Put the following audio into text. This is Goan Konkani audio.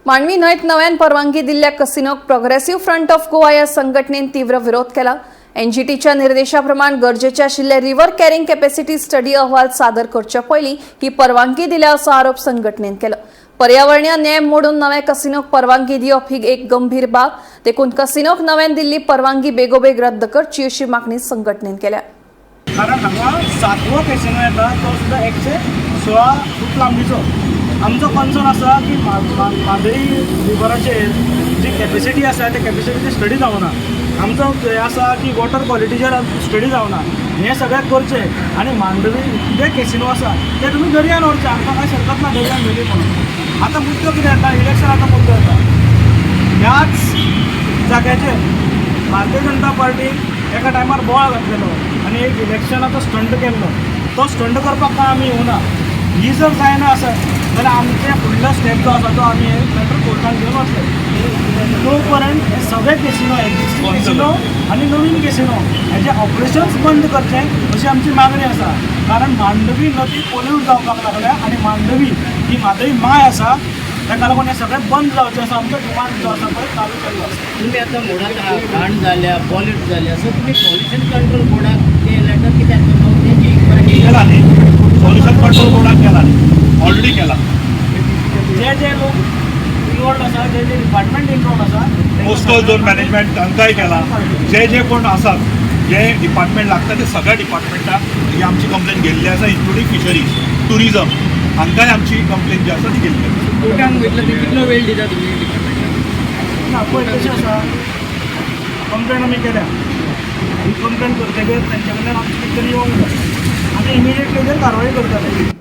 मांडवी न्हंयत नव्यान परवानगी दिल्ल्या कसिनोक प्रोग्रेसिव्ह फ्रंट ऑफ गोवा या संघटनेन तीव्र विरोध केला. एनजीटीच्या निर्देशाप्रमाण गरजेचे आशिल्ले रिव्हर कॅरिंग कॅपॅसिटी स्टडी अहवाल सादर करचे पयलीं ही परवानगी दिल्या असो आरोप संघटनेन केलो. पर्यावरणीय नेम मोडून नव्या कसिनोक परवानगी दिवप ही एक गंभीर बाब, देखून कसिनोक नव्यान दिल्ली परवानगी बेगोबेग रद्द करची अशी मागणी संघटनेन केल्या. कारण हांगा सातवो कॅसिनो येता, तो सुद्दां 116 फूट लांबीचो. आमचो कन्सर्न आसा की म्हादय रिवराचेर जी कॅपेसिटी आसा, त्या कॅपेसिटीची स्टडी जावना. आमचो हें आसा की वॉटर क्वॉलिटीचेर स्टडी जावना. हें सगळें करचें आनी मांडवी जे कॅसिनो आसा ते तुमी दर्यान व्हरचे, आमकां कांय हरकत ना दर्यान व्हेली म्हणून. आतां मुद्दो कितें येता, इलेक्शनाचो मुद्दो येता. ह्याच जाग्याचेर भारतीय जनता पार्टीन एका टायमार बोवाळ घातलेलो आनी एक इलेक्शनाचो स्टंट केल्लो. तो स्टंट करपाक काय आमी येवना. ही जर जायना आसत जाल्यार आमचे फुडलो स्टेप जो आसा, तो आमी हे मॅटर कोर्टान घेवन वतले. तो पर्यंत हे सगळे कॅसिनो, एक्झिस्टींग कॅसिनो आनी नवीन कॅसिनो हेजे ऑपरेशन्स बंद करचे अशी आमची मागणी आसा. कारण मांडवी नदी पोल्यूट जावपाक लागल्या आनी मांडवी ही म्हादय माय आसा. ताका लागून हें सगळें बंद जावचें असो आमचो डिमांड जो आसा पळय चालू केल्लो आसा. तुम्ही आता मुळात घाण झाल्या, पॉल्यूट झाल्या, सो तुम्ही पॉल्युशन कंट्रोल बोर्डाक ते लेटर कित्याक करता? तेची इन्क्वायरी केला न्ही, पॉल्युशन कंट्रोल बोर्डाक केला न्ही, ऑलरेडी केला. जे जे लोक इन्वॉल्ड आसा, जे जे डिपार्टमेंट इन्वॉल्ड आसा. कोस्टल झोन मॅनेजमेंट तांकांय केला. जे जे कोण आसात, जे डिपार्टमेंट लागता, ते सगळ्या डिपार्टमेंटाक ही आमची कंप्लेन गेल्ली आसा, इन्क्लुडींग फिशरीज, टुरिजम, हांकांय आमची कंप्लेन जी आसा ती गेल्ली आसा. कोर्टान वयतले ते कितलो वेळ दिता तुमी डिपार्टमेंटाक? ना, पळय कशें आसा, कंप्लेन आमी केल्या. ही कंप्लेन करतकीर तेंचे कडल्यान आमकां कितें तरी येवंक जाय. आमी इमिडिएटली तेजेर कारवाय करतले.